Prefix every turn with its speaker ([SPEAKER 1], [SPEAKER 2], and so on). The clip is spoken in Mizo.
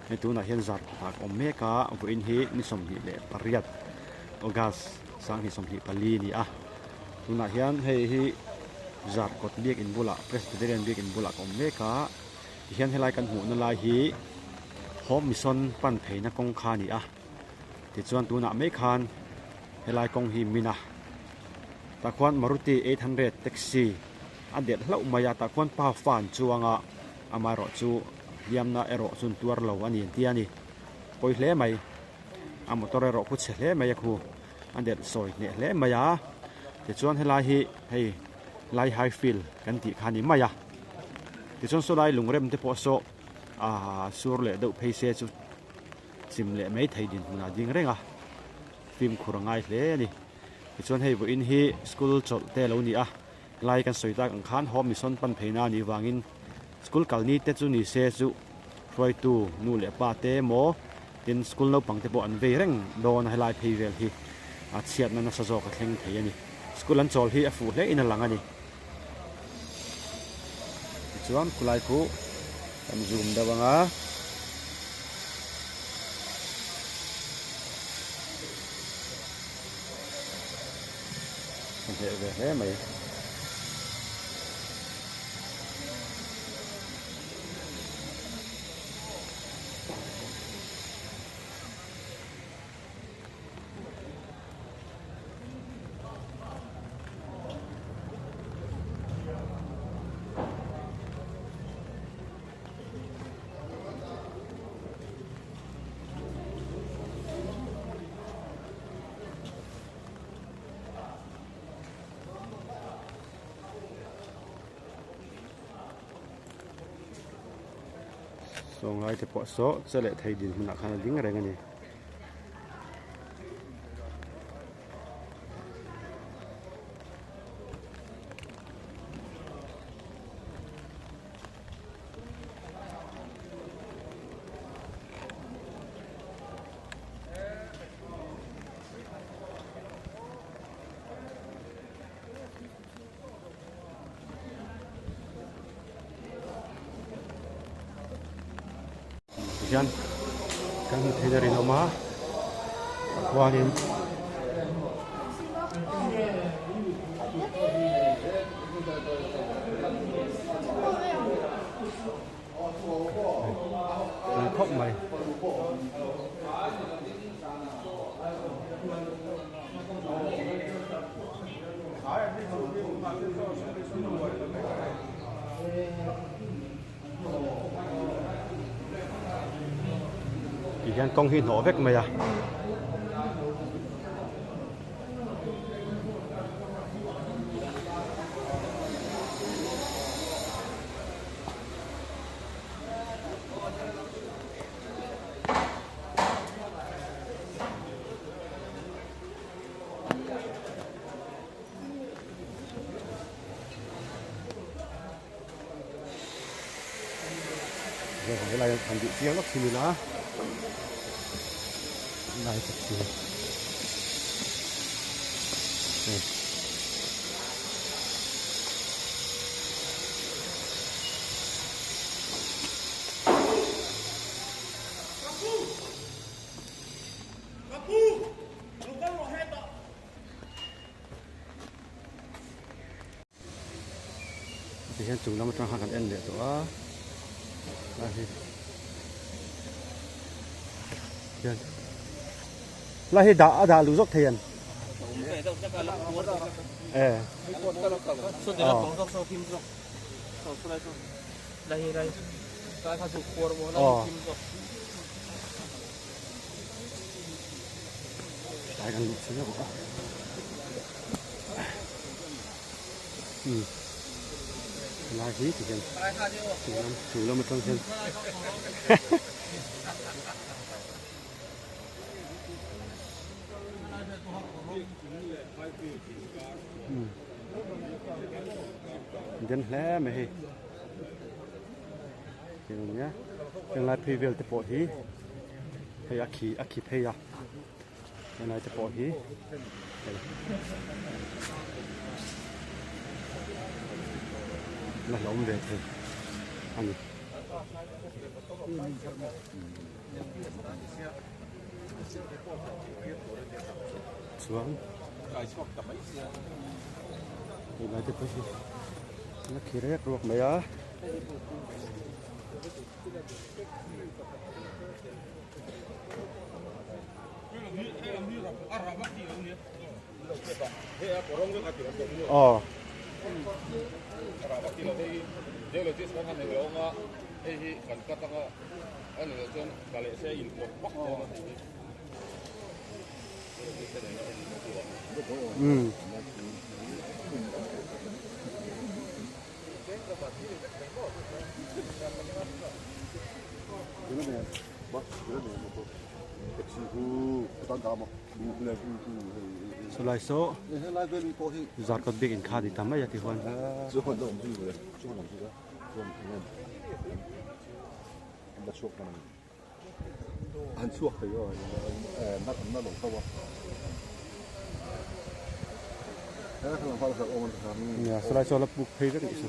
[SPEAKER 1] Hei tunah hian zar kawtah ka awm mek a, vawiin hi ni 28 August 2024 a ni a. Tunah hian hei hi zar kawt biakin bulah Presbyterian biakin bulah ka awm mek a, tihian helai kan hmuhna lai hi Home Mission pan pheina kawng kha a ni a. Tichuan tunah mai khan helai kawng hi min a, tah khuan Maruti 800 taxi a delh hlauh mai a, tah khuan pa fa an chuang a, amaherawh chu hliamna erawh chu an tuar lo a ni an ti a ni. Pawi hle mai, a motor erawh khu chhe hle mai a khu, a delh sawi hneh hle mai a, tichuan helai hi hei lai high field kan tih kha a ni mai a, tichuan sawlai lungrem te pawh saw ah sur leh deuh phei se chu. Chim leh mai thei dinhmunah ding reng a, fimkhur a ngai hle a ni. Tichuan hei vawiin hi school chawlh te a lo ni a, lai kan sawi tak ang khan Home Mission pan pheina a nih vangin school kalni te chu ni se chu hruaitu nu leh pa te emaw tin school naupang te pawh an vei reng dawn a, helai phei vel hi a chhiatna nasa zawk a thleng thei a ni. School an chawl hi a fuh hle in a lang a ni. Tichuan khulai khu kan zoom deuh ang a. Ka hneh ve hle mai. Sawnglai te pawh saw che leh thei dinhmunah khan a ding reng a ni. Tihian kan hmu theih na rinawm a khuanin pui khawp mai. Ti hian kawng hi hnawh vek mai a. Helai han duh chiang lawk thin ila lai tak chu hei. Ti hian chung lam atang khan kan en leh tawh a a hi hian lai hi dah a dah luh zawk thei an e aw Tlai kan luh chiang bawk a umm helai hi ti hian chung lam chung lam atang hian umm den hle mai hei heng ania henglai phei vel te pawh hi hei a khi a khi phei a helai te pawh hi hei la hlauhawm ve thei a ni. Chuan helai te pawh hi a khi rek ruak mai a. Aw. Um. Chulai saw Zarkawt biakinn kha a ni ta mai a ti huan. Nia chulai saw la puk phei vek a nih chu.